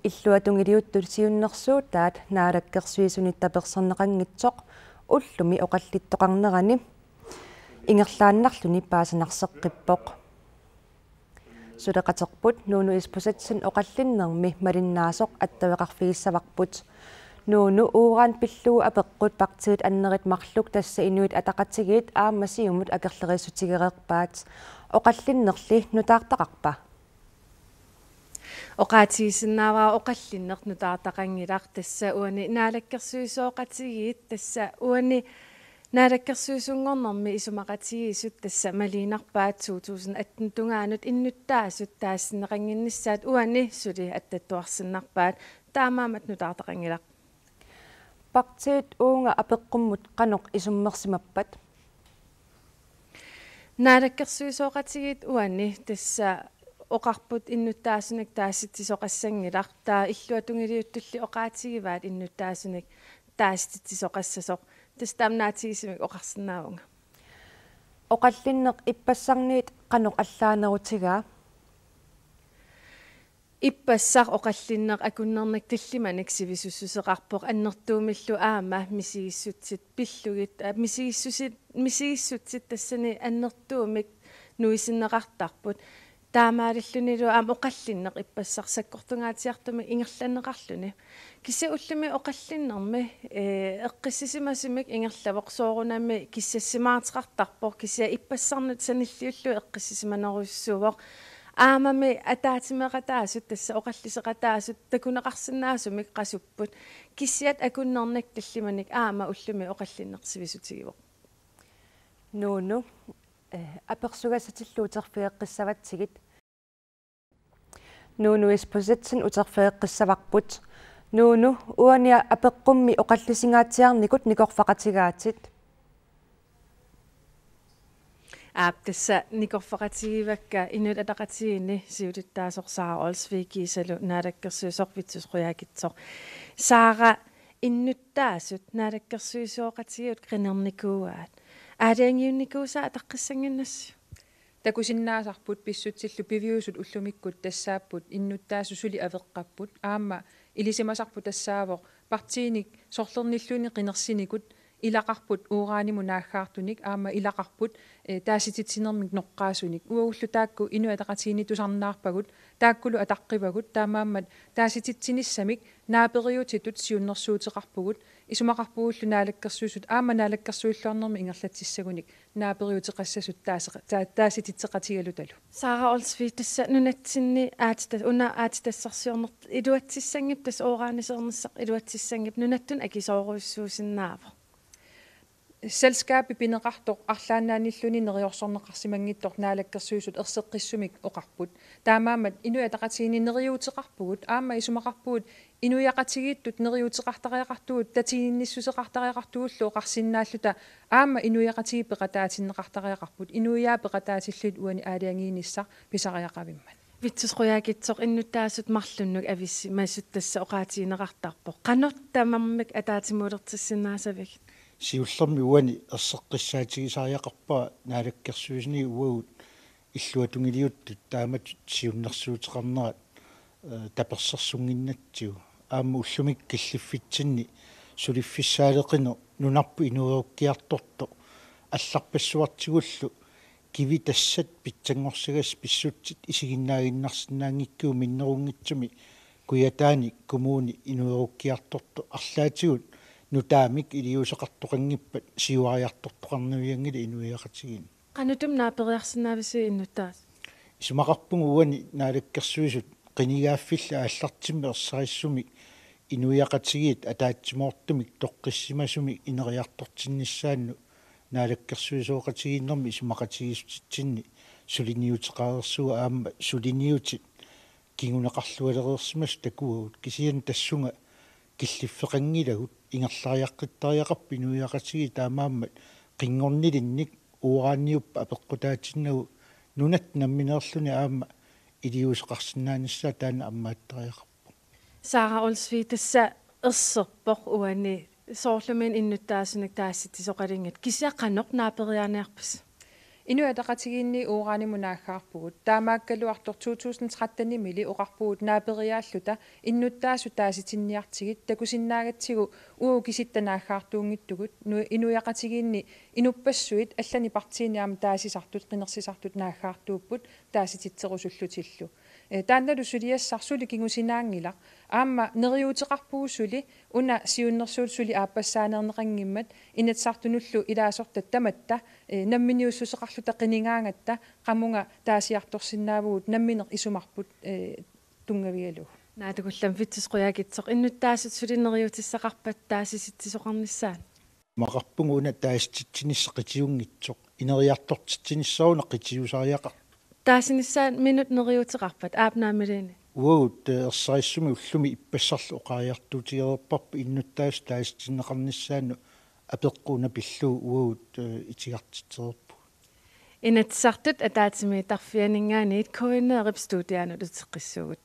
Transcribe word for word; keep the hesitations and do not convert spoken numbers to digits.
Illuatungiliuttut siunnersuutaat naalakkersuisunit taperserneqanngitsoq ullumi oqallittoqarnerani ingerlaannarluni paasinarseqqippoq. Suleqaterput Nuunu Isbosethsen oqallinnermi malinnaasoq attaveqarfigissavarput. Nuunu uran pillugu apeqqut partiit annerit marluk, tassa Inuit Ataqatigiit aamma Siumut, akerleriissutigereerpaat. Oqallinnerli nutaartaqarpa? Oqaatigisinnaavara oqallinneq nutaartaqanngilaq, tassa uani naalakkersuisooqatigiit, tassa uani naalakkersuisunngornermi isumaqatigiissut tassa maliinnarpaat to tusind atten tungaanut innuttaasut taasitinneqannginnissaat uani suli attattuarsinnarpaat, taamaammat nutaartaqanngilaq. Partiit uunga apeqqummut qanoq isummersimappat? Naalakkersuisooqatigiit uani tassa oqarput innuttaasunik taasititsisoqassanngilaq, taava illuatungiliuttulli oqaatigivaat innuttaasunik taasititsisoqassasoq. Tassa taama naatigisumik oqarsinnaavunga. Oqallinneq ippassarniit qanoq allaanerutigaa? Ippassaq oqallinneq akunnernik tallimanik sivisussuseqarpoq, annertuumillu aamma misigissutsit pillugit, aa, misigissutsit, misigissutsit tassani annertuumik nuisinneqartarput. Taamaalillunilu aamma oqallinneq ippassaq sakkortungaatsiartumik ingerlanneqarluni. Kisianni ullumi oqallinnermi, ee, eqqissisimasumik ingerlavoq, soorunami kissassimaarteqartarpoq, kisianni ippassarnut sanilliullugu eqqissisimanerujussuuvoq. Aammami ataatsimeeqataasut, tassa oqalliseqataasut takuneqarsinnaasumik qasupput. Kisiat akunnernik tallimanik aamma ullumi oqallinneq sivisutigivoq. Nuunu, eh, apersugassatillu uterfigeqqissavatsigit. Nuunu Isbosethsen uterfigeqqissavarput. Nuunu, uani apeqqummi oqallisingaatsiarnikut nikorfaqatigaatit. Aap, tassa nikorfaqatigivakka Inuit Ataqatigiinni siulittaasoq Sara Olsvig kiisalu naalakkersuisoq Vittus Qujaukitsoq. Sara, innuttaasut naalakkersuisooqatigiit qinernikuuaat. Aalajangiunnikuusaat ataqqissannginnassiuk? Takusinnaasarput pissutsillu piviusut ullumikkut tassaapput innuttaasut suli aveqqapput, aamma ilisimasarput tassaavoq partiinik sorlernilluunniit qinersinikut ilaqarput uranimut naaggaartunik aamma ilaqarput, eh, taasititsinermik noqqaasunik. Uagullu taakku Inuit Ataqatigiinni tusarnaarpagut, taakkulu ataqqivagut, taamaammat taasititsinissamik naaperiutitut siunnersuuteqarpugut, isumaqarpugullu naalakkersuisut aamma naalakkersuilluarnermi ingerlatsissagunik naaperiuteqassasut taase-, ta-, taasititseqatigalutalu. Sara Olsvig, tassa nunatsinni aatsita-, una aatsitassarsiornertut iluatsissanngippat, tassa uraniseernissaq iluatsissanngippat, nunattut akisoorujussuusinnaavoq? Selskabit pineqartoq arlaannaanilluunniit neriorsorneqarsimanngitsoq naalakkersuisut erseqqissumik oqarput. Taamaammat Inuit Ataqatigiinni neriuuteqarpugut, aamma isumaqarpugut inuiaqatigiittut neriuuteqartariaqartugut, tatiginninnissuseqartariaqartugullu oqarsinnaalluta, aamma inuiaqatigiit peqataatinneqartariaqarput, inuiaat peqataatillugit uani aalajangiinissaq pisariaqavimmat. Vittus Qujaukitsoq, innuttaasut marlunnut avisimasut tassa oqaatigineqartarpoq. Qanoq tamarmik ataatsimuulertissinnaasavigit? Siullermik uani erseqqissaatigisariaqarpara naalakkersuisuni uagut illuatungiliuttut taamatut siunnersuuteqarnerat, eh, tapersersunnginnatsigu. Aamma ullumikkut killiffitsinni suliffissaaleqineq nunarput inuerukkiartortoq allarpassuartigullu kivitassat pitsanngorsagassat pissutsit isiginnaaginnarsinnaanngikkuit minnerunngitsumik Kujataani Kommuni inuerukkiartortoq arlaatigut nutaamik iliuuseqartoqanngippat siuariartortoqarnavianngilaq inuiaqatigiinni. Qanoq naaperiarsinnaavisiuk innuttaasut? Isumaqarpunga uani naalakkersuisut qinigaaffillit aallartimmik ersarissumik inuiaqatigiit ataatsimoortumik toqqissisimasumik ineriartortinnissaannut naalakkersuisooqatigiinnermi isumaqatigiissutitsinni suliniuteqareersugut, aamma suliniutit kinguneqarlualereersimasut takuagut. Kisianni tassunga killiffeqanngilagut, ingerlariaqqittariaqarput inuiaqatigiit taamaammat qinngornilinnik uraniupput apeqqutaatinnagu nunatta nammineerluni aamma iliuuseqarsinnaanissaa taanna ammaattariaqarpoq. Sara Olsvig, tassa erserpoq uani soorlumi innuttaasunik taasititsisoqalinngitsoq. Kisianni qanoq naaperiaaniarpisi? Inuit Ataqatigiinni uranimut naaggaarpugut. Taamaakkaluartoq to tusind tretten-imili oqarpugut naaperiaalluta innuttaasut taasitinniartigit takusinnaagatsigu uagut kisitta naaggaartuunngitsugut. Nu-, inuiaqatigiinni inuppassuit allanik partiinit aamma taasisartut, qinersisartut naaggaartuupput taasititserusullutillu. Eh, taannalu suliassaq suli kingusinaanngilaq. Aamma neriuuteqarpugut suli una siunnersuut suli aappassaaneerneqanngimmat Inatsisartunullu ilaasortat tamatta, eh, namminiussuseqarluta qinigaangatta qamunga taasiartorsinnaavugut nammineq isumarput, eh, tunngavigalugu. Naatsukullammik Vittus Qujaukitsoq, innuttaasut suli neriuutissaqarpat taasisitsisoqarnissaanut? Maqarpunga una taasititsinissaq qitiunngitsoq, ineriartortitsinissaq una qitiusariaqartoq. Taasinissaanut minut neriuuteqarpat aap naamilini? Uagut, eh, ersarissumik ullumi ippassarlu oqariartuutigereerparput innuttaasut taasitinneqarnissaannut apeqqut una pillugu uagut, eh, itigartitsereerpugut. Inatsisartut ataatsimiittarfianinngaanniit K N R-ip studianut uteqqissuugut.